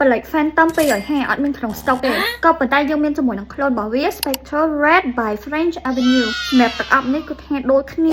Black Phantom 250អត់មានក្នុង stock ទេក៏ប៉ុន្តែយើងមានជាមួយនឹង clone របស់វា Spectral Red by French Avenue សម្រាប់ទឹកអប់នេះគឺថាដូចគ្នា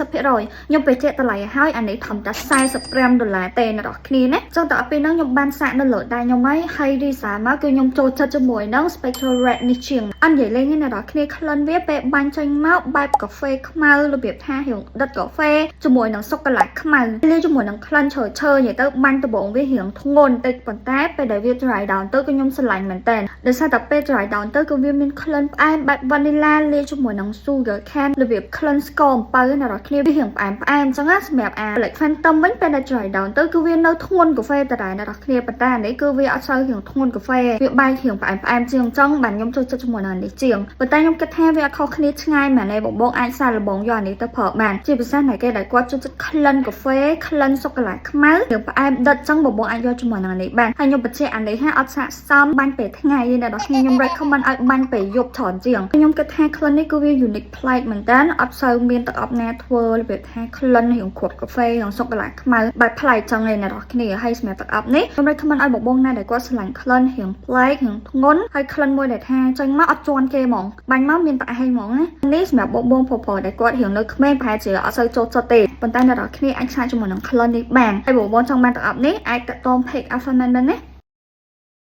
90%ខ្ញុំបញ្ជាក់តម្លៃឲ្យហើយអានេះធំតែ45ដុល្លារទេអ្នកនរគ្នាណាចឹងតើពេលហ្នឹងខ្ញុំបានសាកនៅលើដៃខ្ញុំហើយហើយរីសាមកគឺខ្ញុំចូលចិត្តជាមួយនឹង Spectral Red នេះជាងអត់និយាយលេងទេអ្នកនរគ្នាក្លិនវាពេលបាញ់ចេញមកបែបកាហ្វេខ្មៅរបៀបថារៀងដិតកាហ្វេជាមួយនឹងសូកូឡាខ្មៅលាយជាមួយនឹងក្លិនឈើឈើនិយាយទៅបាញ់ដំបងវារៀងធ្ងន់តិចប៉ុន្តែពេលដែលវា dry down ទៅគឺខ្ញុំស្រឡាញ់មែនតើដោយសារតែពេល dry down ទៅគឺវាមានក្លិនផ្អែមបែប vanilla លាយជាមួយនឹង sugar cane របៀបក្លិនស្ករអំពៅអ្នកនរគ្នាវារៀងផ្អែមផ្អែមអញ្ចឹងណាសម្រាប់អា Black Phantom វិញពេលដែល dry down ទៅគឺវានៅធ្ងន់កាហ្វេដដែលអ្នកនរគ្នាប៉ុន្តែអានេះគឺវាអត់សូវរៀងធ្ងន់កាហ្វេវាបែករៀងផ្អែមផ្អែមជាងអញ្ចឹងបាទខ្ញុំចូលចិត្តជាមួយនឹងអានេះជាងប៉ុន្តែខ្ញុំគិតថាវាអត់ខុសគ្នាឆ្ងាយមែនទេបងបងអាចសាកល្បងយកអានេះទៅប្រើបានជាពិសេសណែគេដែលគាត់ចូលចិត្តក្លិនកាហ្វេក្លិនសូកូឡាខ្មៅរៀងផ្អែមដិតអញ្ចឹងបងបងអាចយកជាមួយនឹងអានេះបានហើយខ្ញុំបញ្ជាក់អានេះហាអត់ស័ក្តិសមបាញ់ពេលថ្ងៃទេអ្នកនរគ្នាខ្ញុំ recommend ឲ្យបាញ់ពេលយប់ច្រើនជាងខ្ញុំគិតថាក្លិននេះគឺវា unique ប្លែកមែនតើអត់សូវមានទឹកអប់ណាធ្វើរបៀបថាក្លិនរៀងគ្រាប់កាហ្វេរៀងសូកូឡាខ្មៅបែបប្លែកចឹងឯអ្នកនរគ្នាហើយសម្រាប់ទឹកអប់នេះខ្ញុំ recommend ឲ្យបងបងណាដែលគាត់ស្រឡាញ់ក្លិនរៀងប្លែករៀងធ្ងន់ហើយក្លិនមួយដែលថាចេញមកអត់ជន់គេហ្មងបាញ់មកមានតែឯងហ្មងណានេះសម្រាប់បងបងប្រុសៗដែលគាត់រៀងនៅក្មេងប្រហែលជាអត់សូវចូលចិត្តទេប៉ុន្តែអ្នកនរគ្នាអាចឆាជាមួយនឹងក្លិននេះបានហើយបងបងចង់បានទឹកអប់នេះអាចតាក់ទង page Alpha Man បានណា។